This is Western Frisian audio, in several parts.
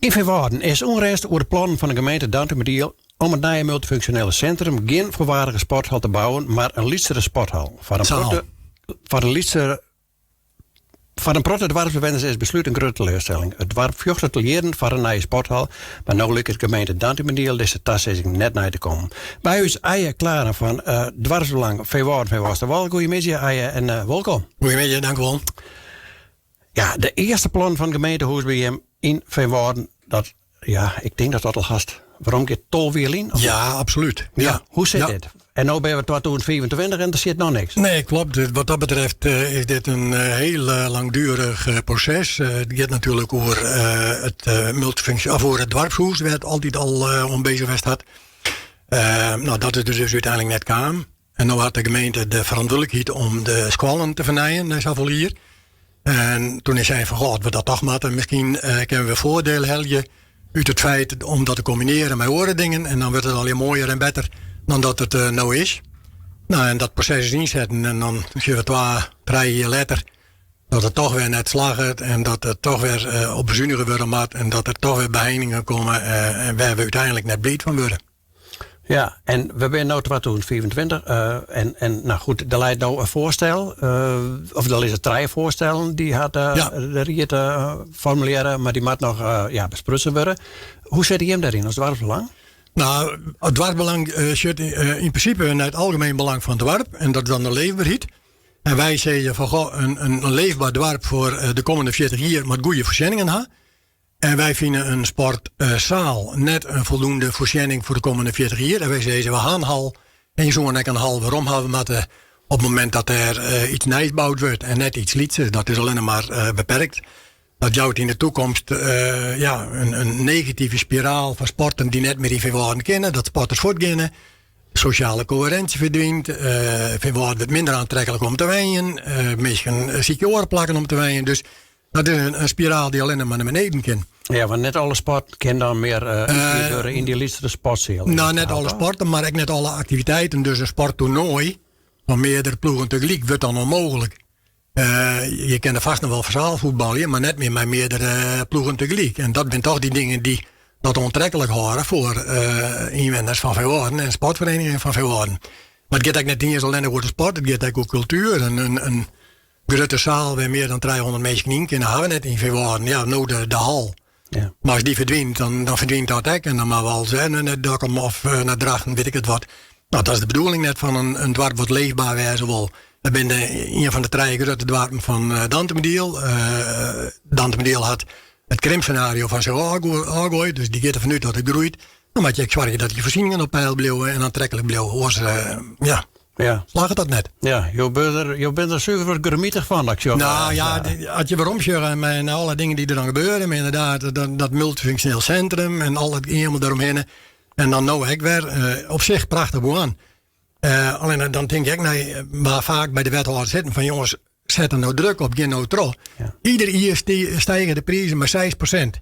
Yn Feanwâlden is ûnrêst oer de plannen fan de gemeente Dantumadiel om it nije multyfunksjonele sintrum gjin folwaardige sporthal te bouwen, mar in lytsere sporthal. Foar in protte, foar in lytsere, foar in protte doarpsbewenners is it beslút in grutte teleurstelling. It doarp fjochtet al jierren foar in nije sporthal, mar no liket gemeente Dantumadiel dizze tasizzing net nei te kommen. By ús Eije Klaren fan uh, Doarpsbelang Feanwâlden Feanwâldsterwâl. Goeiemiddei Eije en uh, wolkom. Goeiemiddei, dank wol. Ja, de earste plan fan it gemeentehûs by jim yn Feanwâlden, dat, ja, ik tink dat dat al hast werom giet 12 jier lyn. Ja, absolút. Ja, hoe sit dit? En no binne we 2025 en der sit noch niks. Nee, klopt. Dus wat dat betreft eh, is dit in eh, heel eh, langdurig proces. Het gaat natuurlijk over het multifunctie, of over het dorpshuis, waar het altijd al om bezig geweest had. Nou, dat is dus uiteindelijk net kaam. En no hat de gemeente de ferantwurdlikheid om de skoallen te fernijen nei safolle jier. En toen is sein fan goh, as we dat toch moatte, miskien uh, kinne we foardiel helje út it feit om dat te kombinearjen mei oare dingen. En dan wurdt it allegear moaier en better dan dat it uh, no is. Nou, en dat proses is ynsetten en dan sjogge we twa, trije jier letter dat it toch wer net slagget en dat it toch wer uh, op besunige wurde moat en dat der toch wer beheiningen komme en wêr't we úteinlik net bliid fan wurde. Ja, en we binne no 2025 uh, en, en nou goed, der leit no in foarstel, uh, of der lizze trije foarstellen dy hat uh, ja. de ried formulearre, mar dy moat noch ja, besprutsen wurde. Hoe sitte jim dêryn as doarpsbelang? Nou, it doarpsbelang sjocht yn prinsipe nei it algemeen belang fan it doarp en dat is dan de leefberheid. En wy sizze fan goh, in leefber doarp foar de kommende 40 jier moat goede foarsjenningen ha. En wy fine in sportsaal net in foldoende foarsjenning foar de kommende 40 jier. En wy sizze, we ha in hal en je soene ek in hal werom hawwe moatte op it momint dat der uh, iets nijs boud wurdt en net iets lytsers. Dat is allinnich mar uh, beperkt. Dat jout yn de toekomst uh, ja, in negative spiraal fan sporten dy't net mear yn Feanwâlden kinne, dat sporters fuortgeane. Sosjale koherensje ferdwynt, uh, Feanwâlden wurdt minder oantreklik om te wenjen, uh, minsken sykje oare plakken om te wenjen. Dus dat is in spiraal dy't allinnich mar nei beneden kin. Ja, want net alle sport kin dan mear uh, wurde yn dy lytsere sportseal. Nou, net alle sporten, mar ek net alle aktiviteiten. Dus in sporttoernoai fan meardere ploegen tegelyk wurdt dan ûnmooglik. Uh, je kinne fêst noch wol zaalvoetbalje, mar net mear mei meardere ploegen tegelyk. En dat binne toch dy dingen dy't dat oantreklik hâlde foar uh, ynwenners fan Feanwâlden en sportferieningen fan Feanwâlden. Mar it giet ek net iens allinnich oer de sport, it giet ek oer kultuer. En in grutte saal wêr't mear dan 300 minsken yn kinne, ha we net yn Feanwâlden. Ja, no de hal. Ja. Mar as dy ferdwynt, dan ferdwynt dat ek. En dan moatte we al wer nei Dokkum of eh, nei Drachten, wit ik it wat. Nou, dat is de bedoeling net fan in doarp wat leefber wêze wol. We binne ien fan de trije grutte doarpen fan uh, Dantumadiel. Uh, Dantumadiel hat it krimpsenario fan sich ôfgoaid, dus dy giet derfan út dat it groeit. Dan moatte je ek soargje dat je foarsjenningen op peil bliuwe en oantreklik bliuwe. Oars, uh, ja, ja. slagget dat net. Ja, jo binne der, jo binne der suver wat grimmitich fan, dat ik sjoch. Nou ja, as je weromsjogge en alle dingen dy't der dan gebeure, mar ynderdaad, dat multyfunksjoneel sintrum en al it geëamel deromhinne. En dan no ek wer, uh, op sich prachtich begûn. Uh, allinnich dan tink ik, nee, mar faak by de wethâlder sitten fan jonges, set der no druk op, gean no troch. Ja. Ieder jier stige de prizen mei 6%.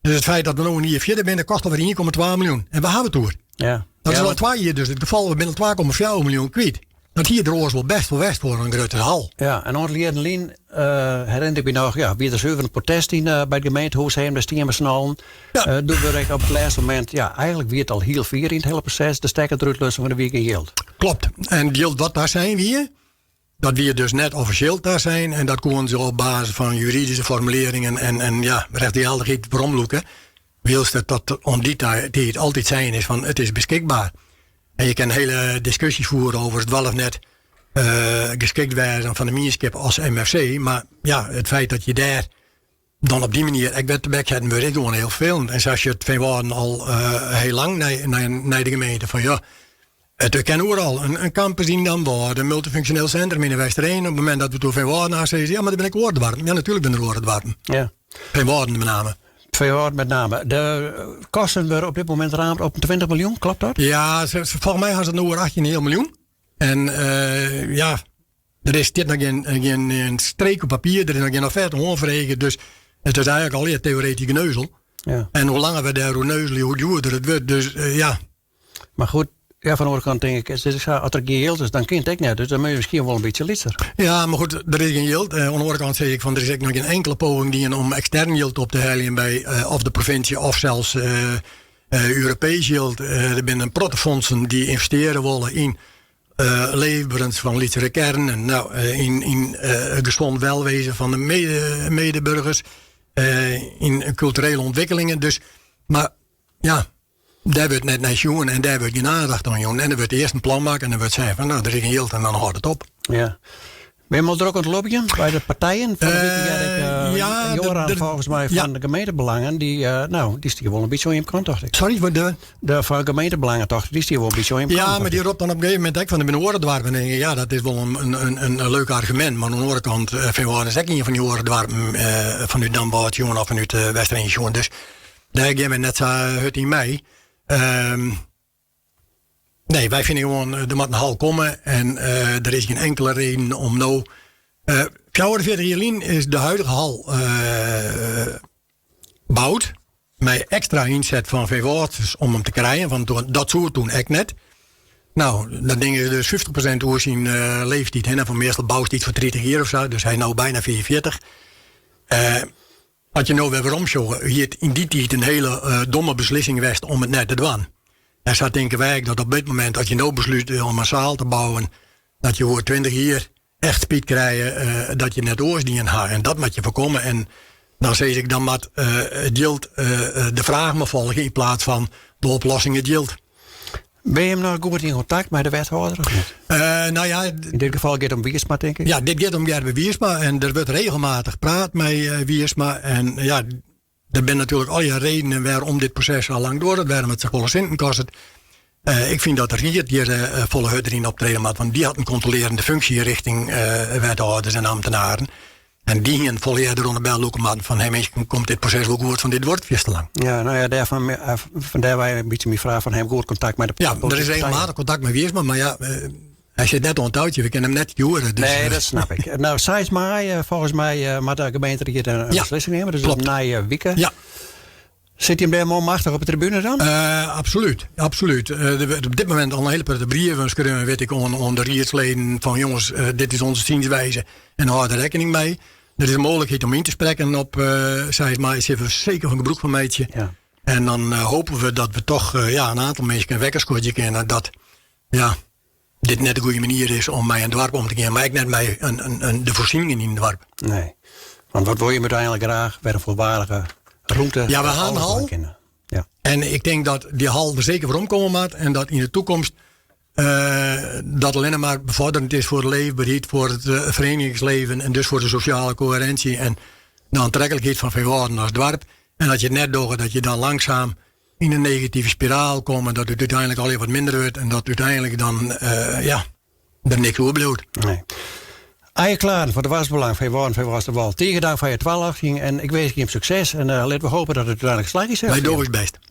Dus it feit dat we no in jier fierder binne, kostet alwer 1,2 miljoen. En we hawwe it oer. Ja. Dat is al twa jier dus it gefal. We binne al 2,4 miljoen kwyt. Dat hie der oars wol bêst wol west foar in grutte hal. Ja, en oantal jierren lyn uh, herinner ik my noch, ja, wie der suver in protest yn, uh, by it gemeentehûs heen, dêr stiene we syn allen. Ja. Uh, doe wurdt ek op it lêste momint, ja, eigentlik wie it al hiel fier yn it hiele proses, de stekker derút lutsen want der wie gjin jild. Klopt. En it jild wat tasein wie, dat wie dus net offisjeel tasein en dat koene se op basis fan juridyske formulearringen en ja, rjochtsgeldichheid weromlûke. Wylst it tot oan dy tiid altyd sein is fan it is beskikber. En je kinne hiele diskusjes fiere oer it wol of net uh, geskikt wêzen fan de mienskip as MFC. Mar ja, it feit dat je dêr dan op dy manier ek wer tebeksetten wurde, is gewoan hiel ferfelend. En sa sjocht Feanwâlden al uh, hiel lang nei de gemeente fan ja, it kin oeral. In campus yn Damwâld, in multyfunksjoneel sintrum yn de Westereen. Op it momint dat we toen Feanwâlden ha, sizze ja, mar der binne ek oare doarpen. Ja, natuerlik binne der oare doarpen. Ja. Feanwâlden met name. Feanwâlden met name. De kosten wurde op dit momint raamd op 20 miljoen, klopt dat? Ja, folgens my ha se it no oer 18,5 miljoen. En uh, ja, der is dit noch gjin streek op papier, der is noch gjin offerte oanfrege. Dus it is eigentlik allegear teoretysk geneuzel. Ja. En hoe langer we dêroer neuzelje, hoe djoerder it wurdt. Dus uh, ja. Mar goed, Ja, fan de oare kant tink ik, as der gjin jild is, dan kin it ek net. Dus dan moat je miskien wol in bytsje lytser. Ja, mar goed, der is gjin jild. Oan de oare kant sis ik fan, der is ek noch gjin inkele poging dien om ekstern jild op te heljen by of de provinsje of sels Europees jild. Der binne in protte fondsen dy't ynvestearje wolle yn leefberens fan lytsere kearnen, no, yn it gesond welwezen fan de medeburgers, yn kulturele ûntwikkelingen. Dus, mar ja, dêr wurdt net nei sjoen en dêr wurdt gjin aandacht oan jûn. En der wurdt earst in plan makke en dan wurdt sein fan no, der is gjin jild en dan hâldt it op. Ja. Binne jim al drok oan it lobbyen by de partijen? Fan de wike hearde ik ja, Joran folgens my fan de gemeentebelangen, dy, no, dy stie wol in bytsje oan jim kant, tocht ik. Sorry, wat de? De fan gemeentebelangen, tocht ik, dy stie wol in bytsje oan jim kant. Ja, mar dy ropt dan op in gegeven momint ek fan der binne oare doarpen. En ja, dat is wol in leuk argumint. Mar oan de oare kant, Feanwâlden is ek ien fan dy oare doarpen fanút Damwâld sjoen of fanút Westereen sjoen. Dus dêr gean we net sa hurd yn mei. Nee, wy fine gewoan, der moat in hal komme en der is gjin inkele reden om no. 44 jier lyn is de huidige hal boud. Mei ekstra ynset fan Feanwâldsters om him te krijen, want dat soe toen ek net. No, dat ding is dus 50% oer syn leeftiid hinne. Fan meastal boust yts foar 30 jier of sa, dus hy is no byna 44. As je no wer werom sjogge, hie it yn dy tiid in hiele domme beslissing west om it net te dwaan. En sa tinke wy ek dat op dit momint, as je no beslute om in saal te bouwen, dat je oer 20 jier echt spyt krije dat je net oars dien ha. En dat moat je foarkomme. En dan sis ik, dan moat it jild de fraach mar folgje yn plaats fan de oplossing it jild. Binne jim noch goed yn kontakt mei de wethâlder of net? Nou ja, yn dit gefal giet it om Wiersma, tink ik. Ja, dit giet om Gerben Wiersma en der wurdt regelmatich praat mei Wiersma. En ja, der binne natuerlik allegear redenen wêrom dit proses sa lang duorret, wêrom it safolle sinten kostet. Ik fyn dat de ried hjir folle hurder yn optrede moat, want dy hat in kontrolearjende funksje rjochting wethâlders en ambtenaren. En dy hienen folle earder oan de bel lûke moatten fan, hé minsken, komt dit proses wol goed, want dit duorret fierste lang. Ja, nou ja, dêrfan, fandêr wie in bytsje myn fraach fan, ha jim goed kontakt mei de Ja, der is regelmatich kontakt mei Wiersma, mar ja, hy sit net oan it toutsje, we kinne him net stjoere. Dus, nee, dat snap ik. Nou, 6 maai, folgens my, moat de gemeenteried in beslissing nimme, dus klopt. Nije wike. Ja. Sit jim dêr moarn machtich op de tribune dan? Absolút, absolút. Der wurdt op dit momint al in hiele protte brieven skreaun, wit ik, oan de riedsleden fan jonges, dit is onze zienswijze en hâld der rekkening mei. Der is in mooglikheid om yn te sprekken op 6 maai, sille we seker fan gebrûk fan meitsje. Ja. En dan hopen we dat we toch ja, in aantal minsken wekker skodzje kinne dat ja, dit net de goede manier is om mei in doarp om te gean, mar ek net mei de foarsieningen yn it doarp. Nee, want wat wol je úteinlik graach? Wer in folwaardige rûmte. Ja, we ha in hal. Ja. En ik tink dat dy hal der seker weromkomme moat en dat yn de toekomst dat allinne mar befoarderend is foar de leefberheid, foar it ferieningsleven en dus foar de sosjale koherensje en de oantreklikheid fan Feanwâlden as doarp. En as je it net dogge, dat je dan langsaam yn in negative spiraal komme, dat it úteinlik allegear wat minder wurdt en dat úteinlik dan ja, der niks oerbliuwt. Nee. Eije Klaren fan Doarpsbelang Feanwâlden Feanwâldsterwâl. Tige dank foar je taljochting en ik winskje jim sukses en litte we hoopje dat it úteinlik slagje sil. Wy dogge ús bêst.